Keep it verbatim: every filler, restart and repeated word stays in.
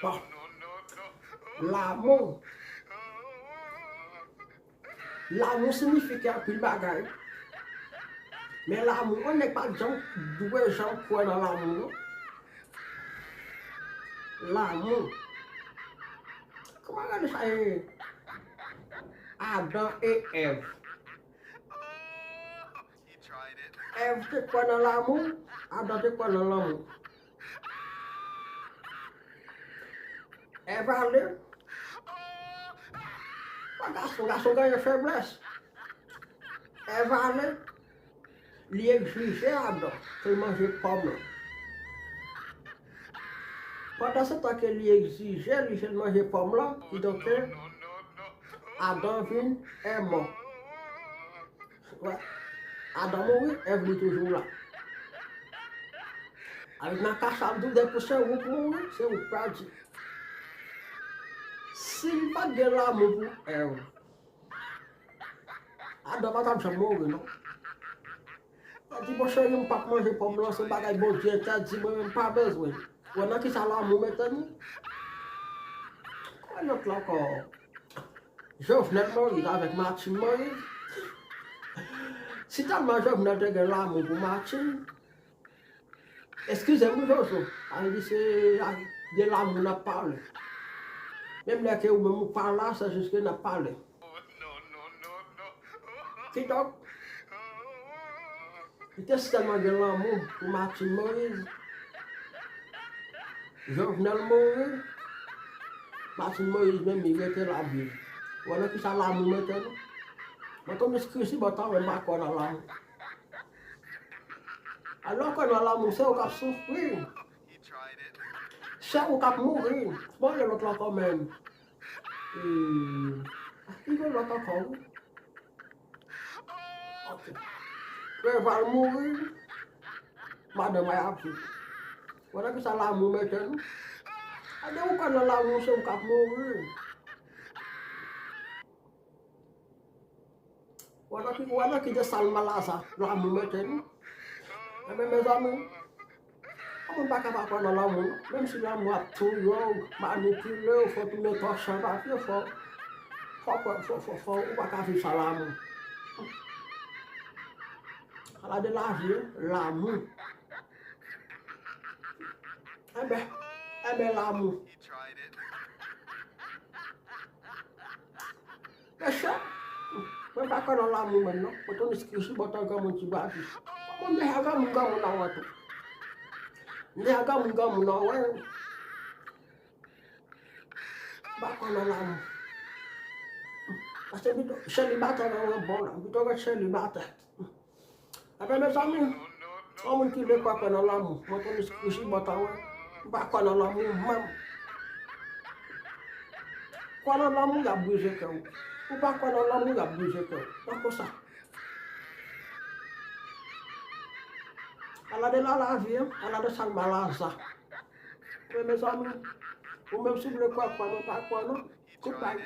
Bon. Lanmou. Lanmou siyifi anpil bagay. Men lanmou, yon nèg pa t janm dwe janm kwè nan lanmou, non. Lanmou. Kòman rele sa ye? Adan e Èv. Èv te kwè nan lanmou, Adan te kwè nan lanmou. Èv ale. Pa gason, gason genyen feblès. Èv ale. Li egzije Adan pou l manje pòm lan. Pandan se tan ke li egzije li pou l manje pòm lan, kidonk Adan vin èmò. Wè. Adan mouri, Èv li toujou la. Avèk nan kasa l tou, depi se ou k mouri, se ou k pèdi. Si li pa t gen lanmou pou Èv, Adan pa t ap janm mouri, non. Li di, bon, cheri, m p ap manje pòm lan, se bagay Bondye entèdi, mwen menm m pa bezwen. Wè nan kisa lanmou mete nou? Kwè lòt la ankò. Jovenel Moïse avèk Martine Moïse. Si tèlman Jovenel te gen lanmou pou Martine, eskize m, Jojo, sa vle di se a, de lanmou n ap pale. Menm lè ke ou menm ou pa la, se jis ke n ap pale. Kidonk, li te sitèlman gen lanmou pou Martine Moïse. Jovenel mouri, Martine Moïse menm li rete l ap viv. Wè nan kisa lanmou mete nou? Mwen konn eskize bò tan, mwen pa kwè nan lanmou. Alò kwè nan lanmou, se ou k ap soufri. Se ou k ap mouri. Bon, gen lòt la ankò menm. Eee, li gen lòt ankò, wi. Ok. Preval mouri, madanm ay ap viv. Wè nan kisa lanmou mete nou? Ade ou kwè nan lanmou, se ou k ap mouri. Wè nan ki, wè nan ki de sal malaza lanmou mete nou. Enben, mezanmi, yon moun pa ka pa kwè nan lanmou, non. Menm si lanmou ap touye w, manipile w, fè w tounen tòch san papye, fò, fò, fò, fò, fò, fò, ou pa ka viv san lanmou. Ala de lavi, lanmou. Enben, enben, lanmou. Mesye, mwen pa kwè nan lanmou menm non. Mwen tonn eskize bò tan granmoun ti bati. Mwen deja granmoun, granmoun nan wè tou. M deja granmoun, granmoun nan wè. M pa kwè nan lanmou. Paske m pito selibatè nan yon bon la. M pito ret selibatè. Enben, mezanmi, yon moun ki vle kwè, kwè nan lanmou, mwen tonn eskize bò tan wè. M pa kwè nan lanmou menm. Kwè nan lanmou, y ap brize kè w. Ou pa kwè nan lanmou, y ap brize kè w. Tankou sa. Ala de la lavi, hein? Ala de sal malaza. Men, mezanmi, ou menm si w vle kwè, kwè, mwen pa kwè non. Kout bay.